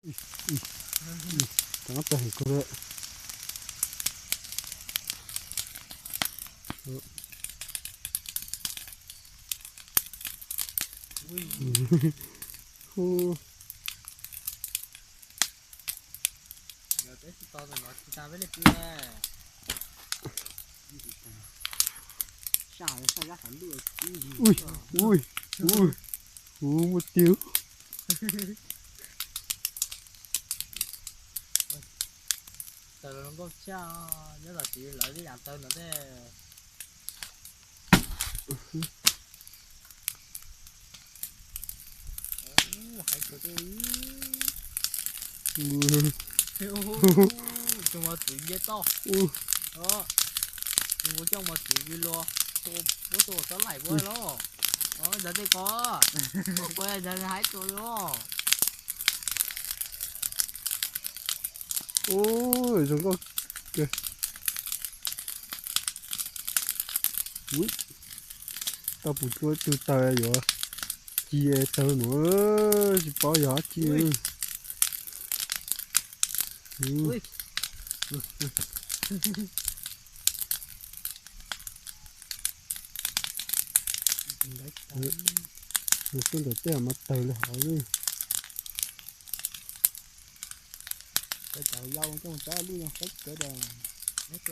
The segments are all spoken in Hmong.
Tab tag heev kawg lawm. Hu. Yog peb tsis tos tus no tsis tas peb li pia. Saj saj yab qhov lwj. Ui, ui, ui, hu muaj tiag. Taws los nkauj tshaj, nyob los tsis lawv li yam taws no tej. Hais kawg tej. Tsoom mos txwv nce toj. Tsoom mos txwv vwm luas, muab tua xob laim puab los. Ntawd tej ko, puab ntawd hais tua li. Ub, zoo nkauj kawg. Ui, tau pum tua ib tug taws yuav ci taws no, tsis paub yog dab tsi. Mus tuaj ntawm tej mas taws li hov li. Cov yau coj mus tso lub yoog teb kawg das. Yoog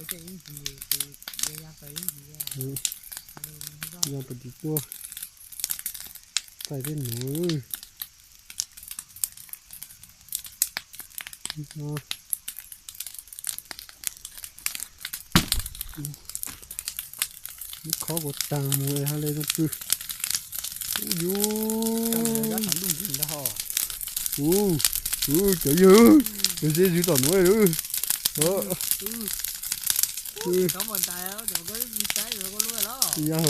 pem tim tuaj, txaij thiab nuv. Muab khob kuv taag mus hab le zoo pw. Ub, ub, cov yawg, cov zeb zwv tom nuav lawm. Yog,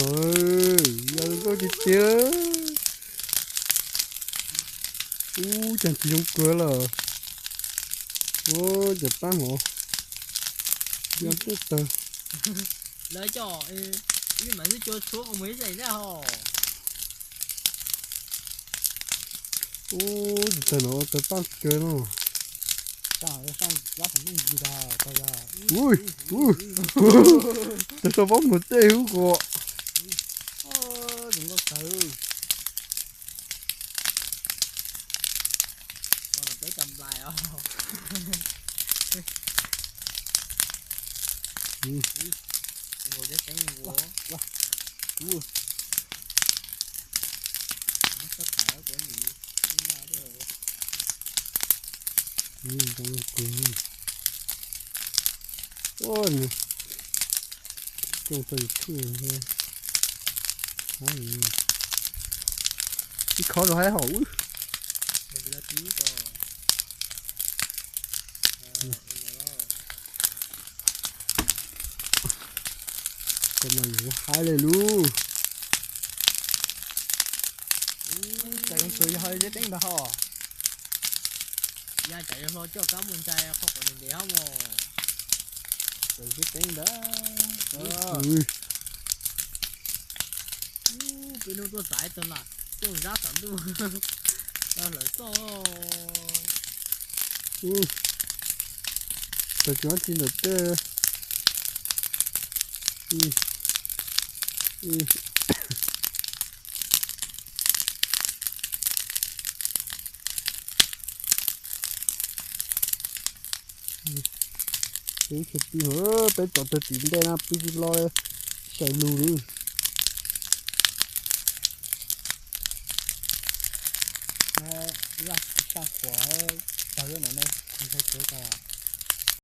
yog zoo nkauj tiag tiag. Ub, caag tsis zoo kawg lawm. Ub, cov paab hov, yog puj tawg. Lawv coj ib maam xwb cua tshuab mus ib zeem thiab hos. Ub, tsis tawg no tawg paaj kawg no. Ui, ui, tawg sau pob muag tej hub kuas. Ua, coj tau YouTube thiab. Ib khov rau haib hauv. Koj mas yuav haib le lub. Ub, cas zoo kawg yog zeb teeb ntag hos. Yog cas yuav hlo coj kab muaj ntsais qhov quav ntev ntev hab mos. Cas zeb teeb ntag. Ub, peb hnub tuaj xaiv tag mas coj zab tom ntuj. Lawv xoj. Ub, tag tsis ntawm tej. Peb tsis pw, peb tso tag tim ntej na pw tsis los sai lug li. Saj qhuav tawg no ne, ntshai tsawv tas.